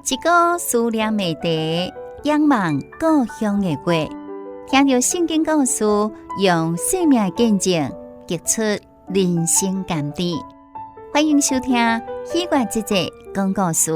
一個思念的茶，仰望故鄉的月，聽著聖經故事，用生命的見證，結出人生甘甜。歡迎收聽《喜悅姐姐講故事》。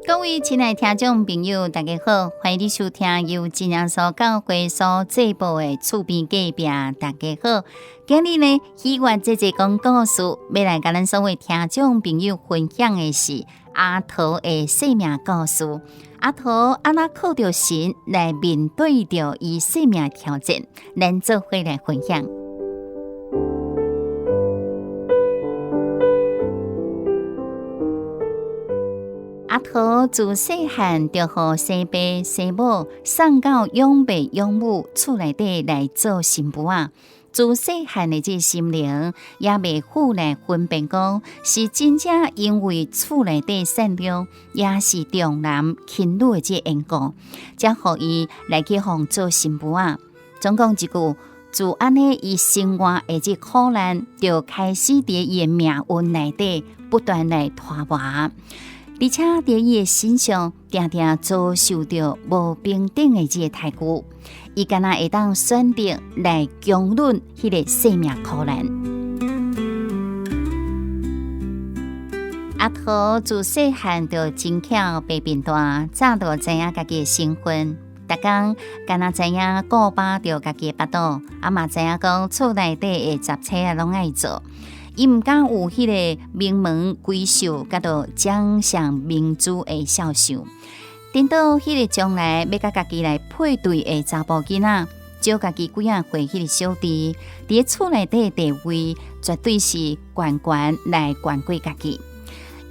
各位親愛聽眾朋友，大家好，歡迎你收聽由真耶穌教會所製播的厝邊隔壁。大家好，今日呢，喜悅姐姐講故事，欲來共咱所有聽眾朋友分享的是阿桃的生命故事。阿桃按怎靠著神來面對著伊生命挑戰，咱做伙來分享。阿桃自細漢就予生爸生母送到養爸養母厝內底來做新婦仔。自細漢的這個心靈也袂赴來分辨講是真正因為厝內底善良，抑是重男輕女的這個緣故，才予伊來去予做新婦仔。總講一句，自按呢伊生活的這苦難，就開始佇伊的命運內底不斷來拖磨。而且佇伊的身上，定定遭受著無平等的這個待遇，伊敢若會當選擇來強忍彼個生命苦難。阿桃自細漢就真巧白貧大，早就知影家己的身份，逐工敢若知影顧飽著家己的腹肚，啊嘛知影講厝內底的雜差啊攏愛做。伊毋敢有彼個名門閨秀，佮著掌上明珠的肖像。顛倒彼個將來欲佮家己來配對的查埔囡仔，少家己幾仔歲彼個小弟，佇咧厝內底地位絕對是懸懸來懸過家己，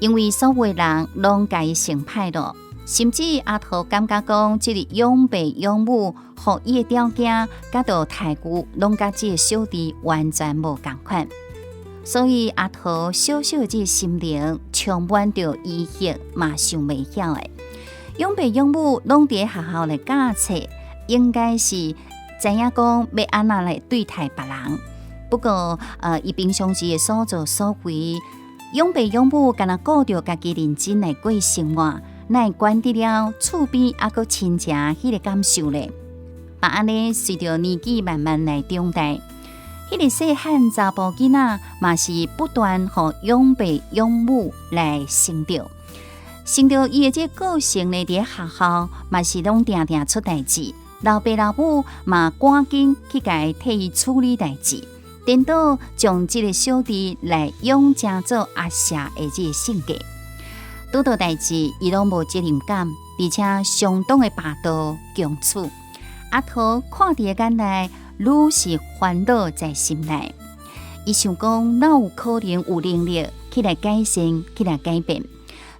因為所有人攏共伊成歹咯。甚至阿桃感覺講，這個養爸養母予伊的條件，佮著待遇，攏佮這個小弟完全無仝款。所以阿桃小小的這個心靈充滿著疑惑，嘛想袂曉的。養爸養母攏佇學校來教冊，應該是知影講欲按怎來對待別人。不過，伊平常時的所作所為，養爸養母敢若顧著家己認真來過生活，哪會管得了厝邊猶閣親情彼個感受咧？嘛按呢隨著年紀慢慢來長大。彼個細漢查埔囡仔嘛是不斷予養爸養母來生著，生著伊的這個個性呢，佇咧學校嘛是攏定定出代誌，老爸老母嘛趕緊去共伊替伊處理代誌，顛倒將這個小弟來養成做阿舍的這個性格，拄著代誌伊攏無責任感，而且相當的霸道強勢。阿桃看佇眼內。愈是煩惱在心內，伊想講，哪有可能有能力去來改善、去來改變？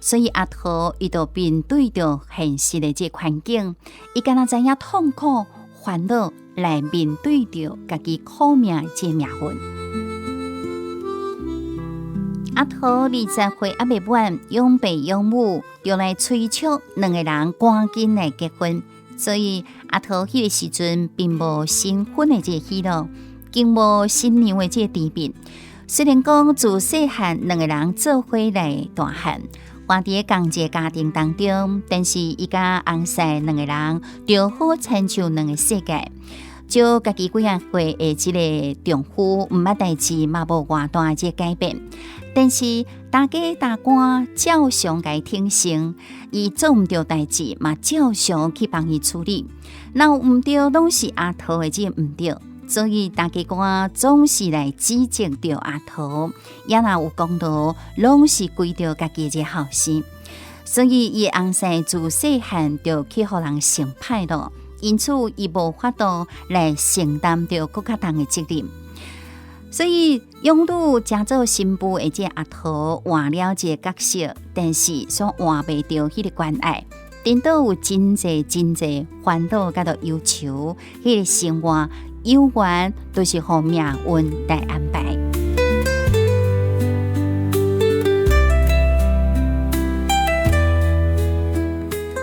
所以阿桃伊就面對著現實的這個環境，伊敢若知影痛苦、煩惱來面對著家己苦命的這個命運。阿桃20歲猶未滿，養爸養母就來催促兩个人趕緊來結婚。所以阿桃彼個時陣並無新婚的這個喜樂，更無新娘的這個甜蜜。雖然講自細漢兩个人做伙來大漢，活佇咧仝一個家庭當中，但是伊佮翁婿兩个人就好親像兩个世界。少家己幾仔歲的這个丈夫，毋捌代誌嘛無偌大的這個改變，但是大家大官照常共伊挺身，伊做毋著代誌嘛照常去幫伊處理。若有毋著，攏是阿桃的這個毋著，所以大家官總是來指責著阿桃，也若有功勞，攏是歸著家己的這個後生。所以伊的翁婿自細漢就去予人成歹咯。因此，伊無法度來承擔著閣較重的責任，所以養女成做新婦的這阿桃換了一個角色，但是煞換袂著彼個關愛，顛倒有真濟真濟煩惱佮著憂愁，彼個生活猶原都是予命運來安排。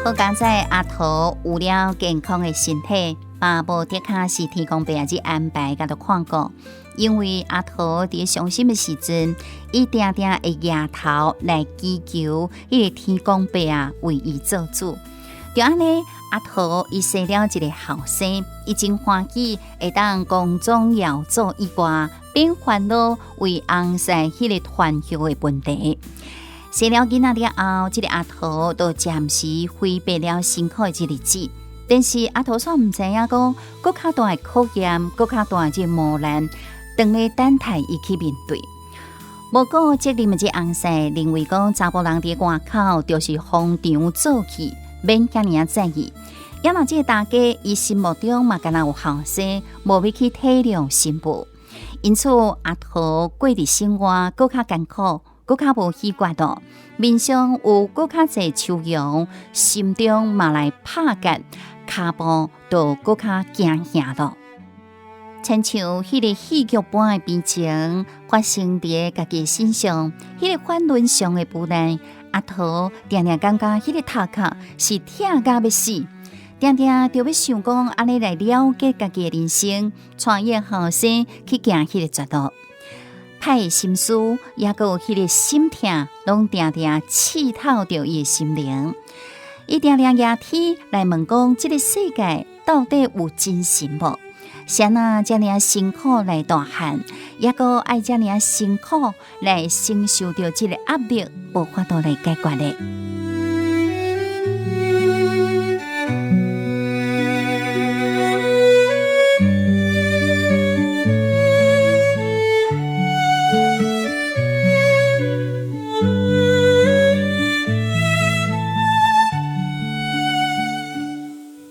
好佳哉阿桃有了健康的身體，嘛無的確是天公伯仔安排共看顧。因為阿桃佇傷心的時陣，伊定定會舉頭來祈求彼个天公伯仔為伊做主。就按呢，阿桃伊生了一个後生，伊真歡喜會當光宗耀祖以外，免煩惱為翁婿彼个傳後的問題。生了囡仔了後，這个阿桃就暫時揮別了辛苦的這日子。但是阿桃煞毋知影講，閣較大的考驗，閣較大的這磨難，當咧等待伊去面對。無顧責任的這翁婿認為講，查埔人佇外口就是逢場作戲，免遐爾仔在意。也若這个大家伊心目中嘛，敢若有後生，無欲去體諒新婦。因此阿桃過佇生活閣較艱苦。閣較無喜悅咯，面上有閣較濟愁容，心中嘛來拍結，跤步就閣較驚嚇咯。親像彼个戲劇般的悲情發生佇家己身上，彼个反倫常的無奈，阿桃定定感覺彼个頭殼是疼甲欲死，定定就欲想講按呢來了結家己的人生，帶伊的後生去行彼個絕路。歹的心思，抑閣有彼个心疼，攏定定刺透著伊的心靈。伊定定舉天來問講：這个世界到底有真神無？啥人遮爾仔辛苦來大漢，抑閣愛遮爾仔辛苦來承受著這个壓力，無法度來解決的。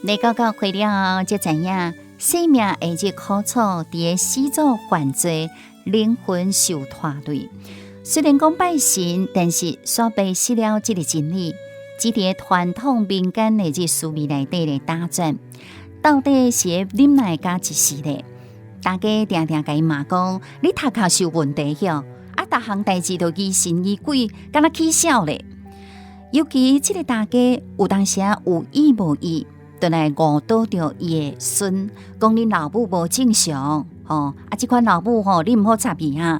來到教會了後，才知影生命的這苦楚，佇个始祖犯罪，靈魂受拖累。雖然講拜神，但是煞迷失了這个真理，只佇个傳統民間的這思維內底咧打轉，到底是會忍耐甲一時咧？大家定定共伊罵講，你頭殼是有問題囂，啊，逐項代誌都疑神疑鬼，敢若起痟咧。尤其這个大家有當時仔有意無意，就來誤導著伊的孫，講恁老母無正常，吼，啊，這款老母吼，你毋好插伊啊。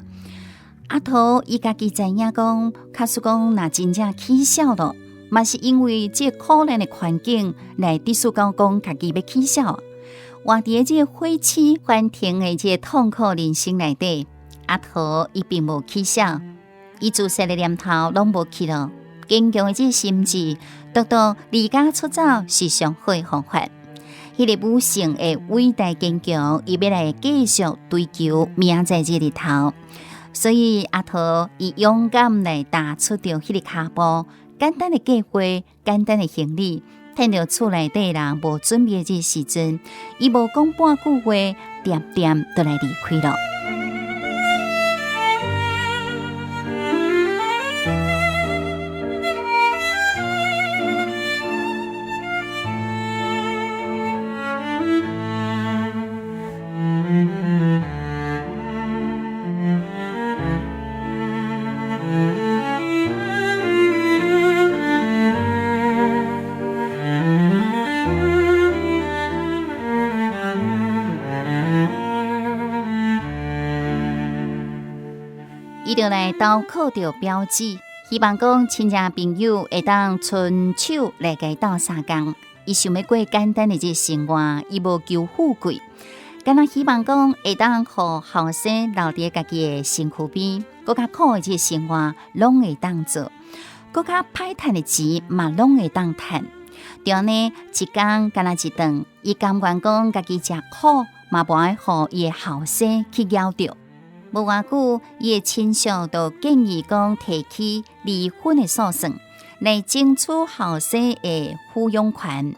阿桃伊家己知影講，假使講若真正起痟咯，嘛是因為這個苦難的環境來致使到講家己欲起痟。活佇个這個火車翻騰的這個痛苦人生內底，阿桃伊並無起痟，伊自殺的念頭攏無去咯。堅強的這個心志，獨獨離家出走是上好的方法。彼个母性的偉大堅強，伊欲來繼續追求明仔載這日頭。所以阿桃伊勇敢來踏出著彼個跤步，簡單的計劃，簡單的行李，趁著厝內底人無準備的這個時陣，伊無講半句話，恬恬就來離開囉。伊就來投靠著表姊，希望講親戚朋友會當伸手來共伊鬥相共。伊想欲過簡單的這生活，伊無求富貴，敢若希望講會當予後生留佇家己的身軀邊，閣較苦的這生活攏會當做，閣較歹趁的錢嘛攏會當趁。就按呢，一工敢若一頓，伊甘願講家己食苦，嘛無愛予伊的後生去枵著。無偌久，伊的親屬就建議講提起離婚的訴訟，來爭取後生的撫養權。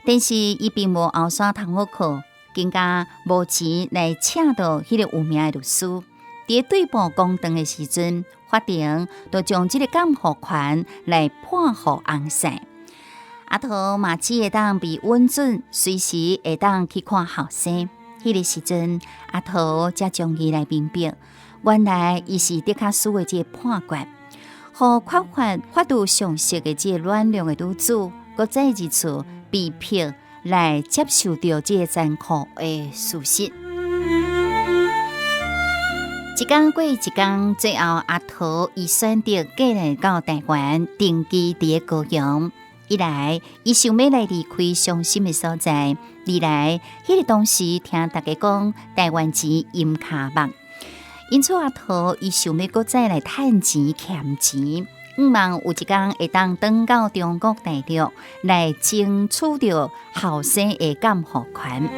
但是伊並無後山通好靠，更加無錢來請到彼个有名的律師。佇對簿公堂的時陣，法庭就將這个監護權來判予翁婿。阿桃嘛只會當被允准隨時會當去看後生。彼个時陣，阿桃才終於來明白，原來伊是德卡斯的這个判決，予缺乏法律常識的這个軟弱的女子，閣再一次被迫來接受著這個殘酷的事實。一工過一工，最後阿桃伊選擇過來到台灣定居佇个高雄。一來，伊想欲來離開傷心的所在；二來，彼個當時聽大家講台灣錢陰跤目，因此阿桃伊想欲閣再來趁錢儉錢，向望有一工會當轉到中國大陸來爭取著後生的監護權。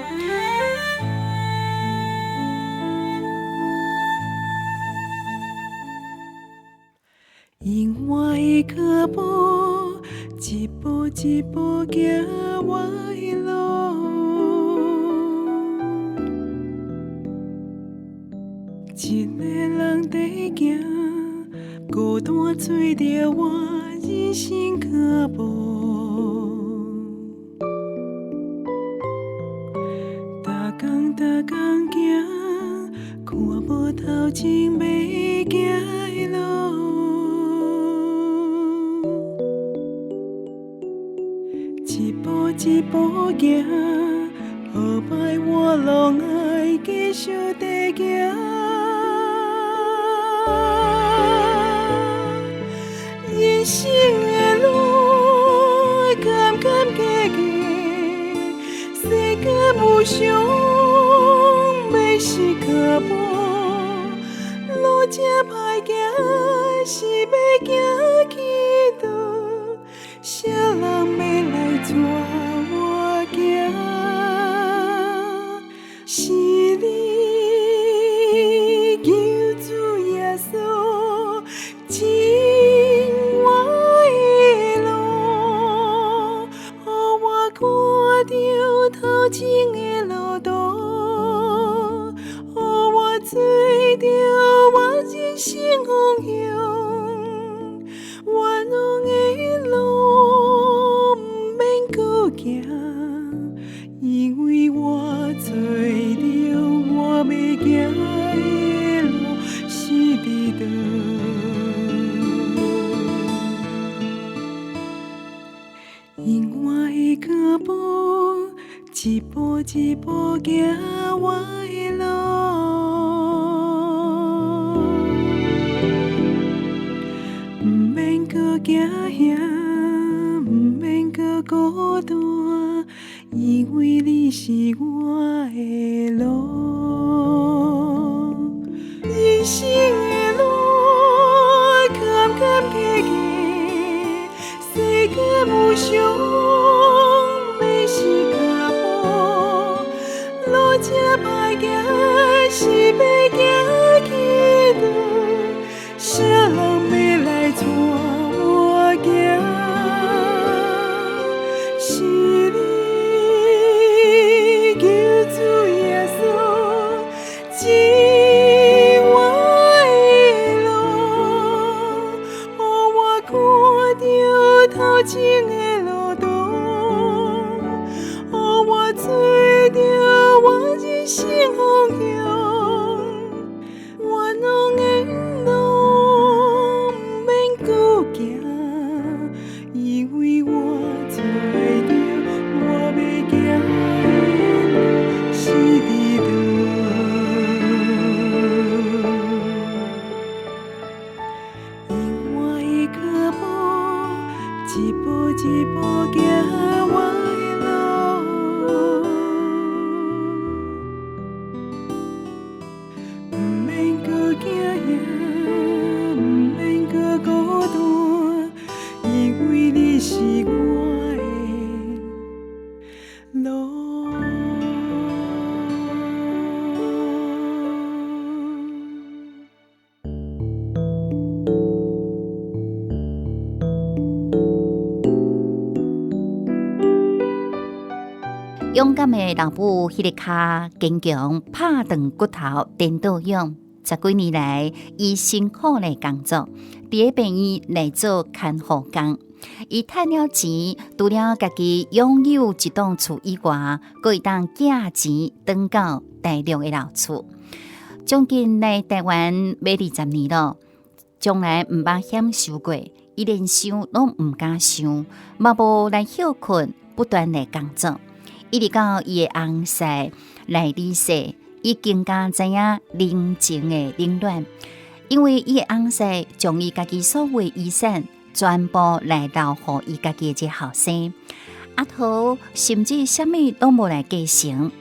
因我的腳步，一步一步行我的路，一个人在行，孤單找著我人生腳步。逐工逐工行，看無頭前欲行的路。一步一步行，好歹我攏愛繼續地行。人生的路，坎坎坷坷，世間無常，欲是腳步，路這歹行，是欲行去佗？啥人欲來帶我行？是你救主耶穌指引我的路，予我看著頭前的路途，予我找著我人生方向。冤枉的路毋免閣行，因為我找著我欲行的路是佇佗。因我的腳步，一步一步行我的路，毋免閣驚嚇，毋免閣孤單，因為你是我的路。人生的路，坎坎坷坷，世間無常，欲是腳步，路這歹行，是欲行去佗？啥人欲來帶我行？是你救主耶穌指引我的路，予我看著頭前的路途，予我找著我人生方向。冤枉的路毋免閣行，因為我找著我欲行的路是佇佗。因我的腳步，一步一步行我的路，毋免閣驚嚇，毋免閣孤單，因為你是我的路。勇敢的老母，彼個跤堅強，拍斷骨頭，顛倒勇。十幾年來，伊辛苦來工作，佇个病院來做看護工。伊趁了錢，除了家己擁有一棟厝以外，閣會當寄錢轉到大陸的老厝。將近來台灣欲20年咯，從來毋捌享受過。伊連想攏毋敢想，嘛無來歇睏，不斷來工作，一直到伊的翁婿來離世，伊更加知影人情的冷暖，因為伊的翁婿將伊家己所有的遺產全部來留予伊家己的這個後生。阿桃甚至啥物攏無來繼承。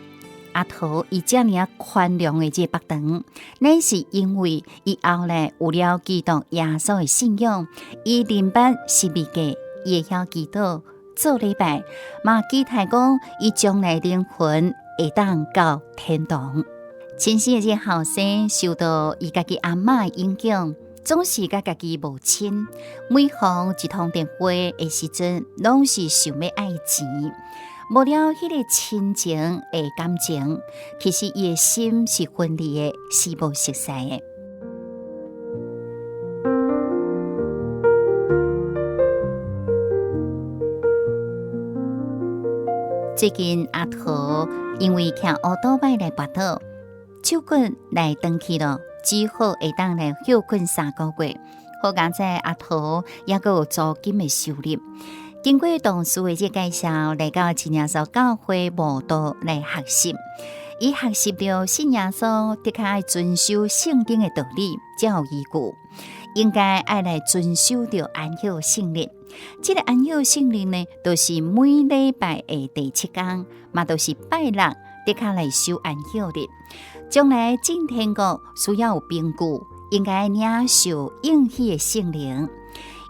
阿桃伊遮爾仔寬容的這個腹腸，乃是因為伊後來有了基督耶穌的信仰，伊認捌十字架，伊會曉祈禱做禮拜，嘛期待講伊將來靈魂會當到天堂。親生的這個後生受到伊家己阿嬤的影響，總是佮家己無親，每逢一通電話的時陣，攏是想欲愛錢。無了彼個親情的感情，其實伊的心是分離的，是無熟似的。最近阿桃因為騎烏多擺來跋倒，手骨來斷去囉，只好會當來歇睏三個月。好佳哉阿桃猶閣有租金的收入。經過同事的這介紹，來到真耶穌教會慕道來學習。伊學習著信耶穌，的確愛遵守聖經的道理，才有依據。應該愛來遵守著安息聖日。這個安息聖日呢，就是每禮拜的第七天，嘛就是拜六，的確來守安息日。將來進天國需要有憑據，應該領受應許的聖靈。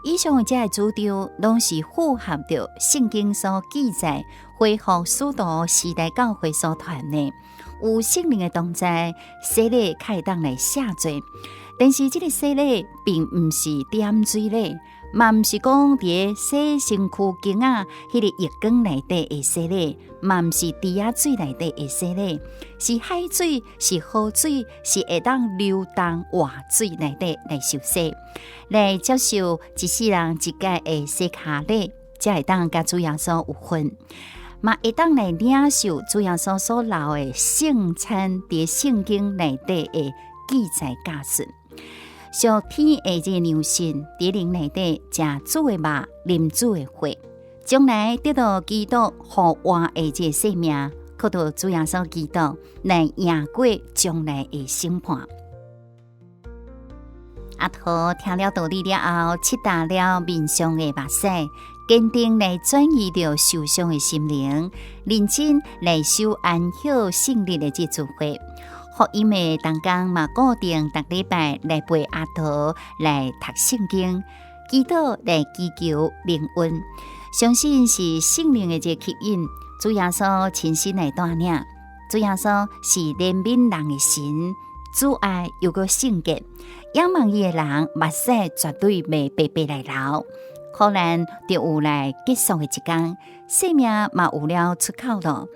以上的這个主張，攏是符合著聖經所記載，恢復使徒時代教會所傳的，有聖靈的同在，洗禮較會當來赦罪。但是這个洗禮並毋是點水禮，嘛毋是講佇个洗身軀間仔彼個浴缸內底的洗禮，嘛毋是池仔水內底的洗禮，是海水，是河水，是會當流動活水內底來受洗，來接受一世人一屆的洗跤禮，才會當佮主耶穌有份，嘛會當來領受主耶穌所留的聖餐，佇聖經內底的記載教訓。屬天的這個良心，佇靈內底食主的肉，啉主的血，將來得到基督復活的這個生命，靠著主耶穌基督來贏過將來的審判。阿桃聽了道理了後，拭乾了面上的目屎，堅定來轉移著受傷的心靈，認真來守安息聖日的這個聚會。福音的同工嘛，固定逐禮拜來陪阿桃來讀聖經，祈禱來祈求靈恩，相信是聖靈的這個吸引，主耶穌親身來帶領。主耶穌是憐憫人的神，慈愛又閣聖潔，仰望伊的人目屎絕對袂白白來流，苦難就有來結束的一天，生命嘛有了出口囉。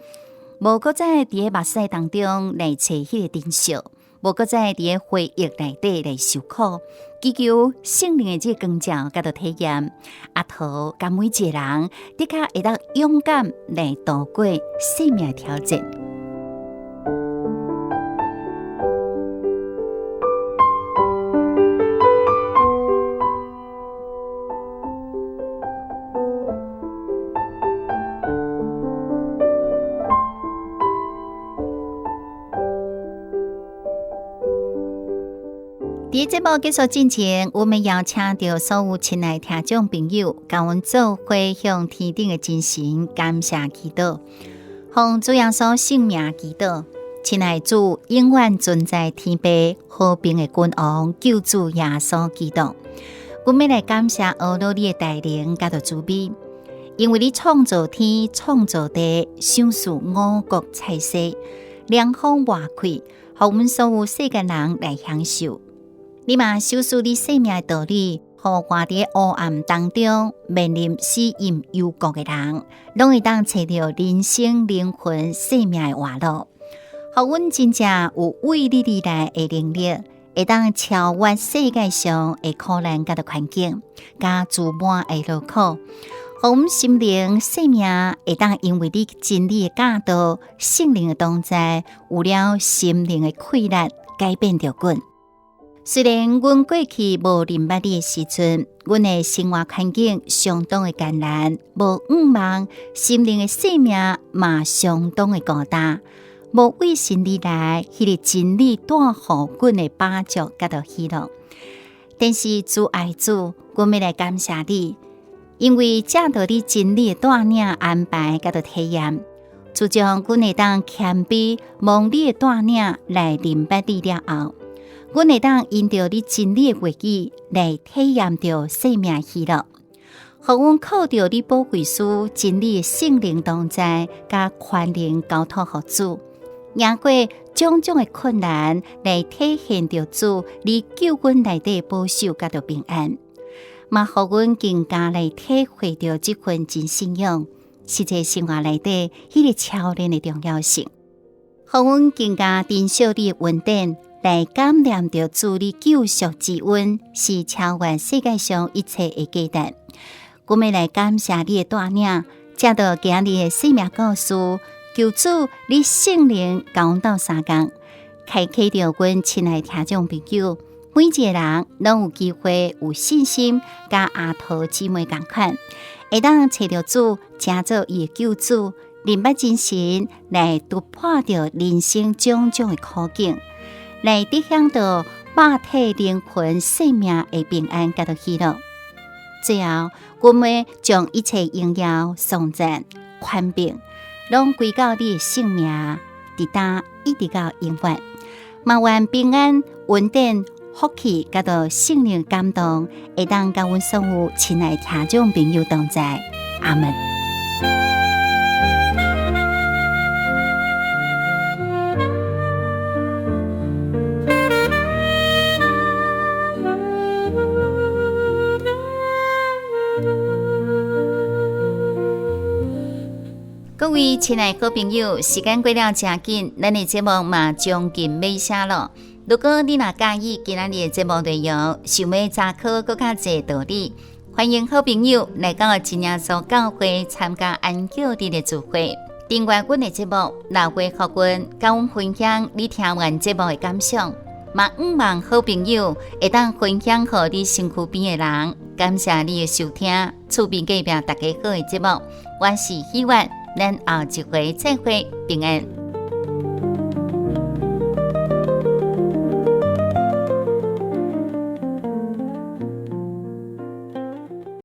無閣再佇个目屎當中來揣彼个燈燒，無閣再佇个回憶內底來受苦，祈求聖靈的這個光照佮著體驗，阿桃佮每一個人的確會當勇敢來度過生命挑戰。佇節目結束之前，我們邀請著所有親愛聽眾朋友，共阮做伙向天頂的真神感謝祈禱，奉主耶穌聖名祈禱，親愛主永遠存在天父和平的君王救主耶穌基督。阮欲來感謝阿羅你的大能佮著慈悲，因為你創造天、創造地、賞賜五穀菜蔬、涼風外氣，予阮所有世間人來享受。你嘛賞賜你生命的道理，予活佇黑暗當中面臨死蔭幽谷的人，攏會當揣著人生靈魂生命的活路，予阮真正有為你而來的能力。會當超越世界上的苦難佮著環境，佮充滿的勞苦，予阮心靈生命會當因為你真理的教導、聖靈的同在，有了心靈的氣力，改變著阮。雖然阮過去無認捌你的時陣，阮的生活環境相當的艱難，無向望，心靈的生命嘛相當的孤單，無為神而來，彼个真理帶予阮的飽足佮著喜樂。但是主愛主，阮欲來感謝你，因為藉著你真理的帶領安排佮著體驗，自從阮會當謙卑蒙你的帶領來認捌你了後，阮會當因著你真理的話語來體驗著生命喜樂，予阮靠著你保惠師真理的聖靈同在，佮權能交託予主，贏過種種的困難，來體現著主你救阮內底保守佮著平安，嘛予阮更加來體會著這份真信仰，實際生活內底彼个操練的重要性，予阮更加珍惜你的恩典。來感念著主你救贖之恩，是超越世界上一切的價值。阮欲來感謝你的帶領，藉著今日的生命故事，求主你聖靈佮阮鬥相共，開啟著阮親愛聽眾朋友，每一个人攏有機會有信心，佮阿桃姊妹仝款，會當揣著主，成做伊的救主，認捌真神，來突破著人生種種的苦境。來得享著肉體靈魂生命的平安佮著喜樂。最後，阮欲將一切榮耀、頌讚、權柄，攏歸到你的聖名，直到一直到永遠。嘛願平安、恩典、福氣佮著聖靈感動，會當佮阮所有親愛聽眾朋友同在。阿門。各位親愛好朋友，時間過了誠緊，咱的節目嘛將近尾聲囉。如果你若佮意今仔日的節目內容，想欲查考閣較濟道理，歡迎好朋友來到真耶穌教會參加安息日的聚會，訂閱阮的節目，留話予阮，佮阮分享你聽完節目的感想。嘛，向望好朋友會當分享予你身軀邊的人。感謝你的收聽，厝邊隔壁大家好的節目，我是希婉，咱後一回再會，平安。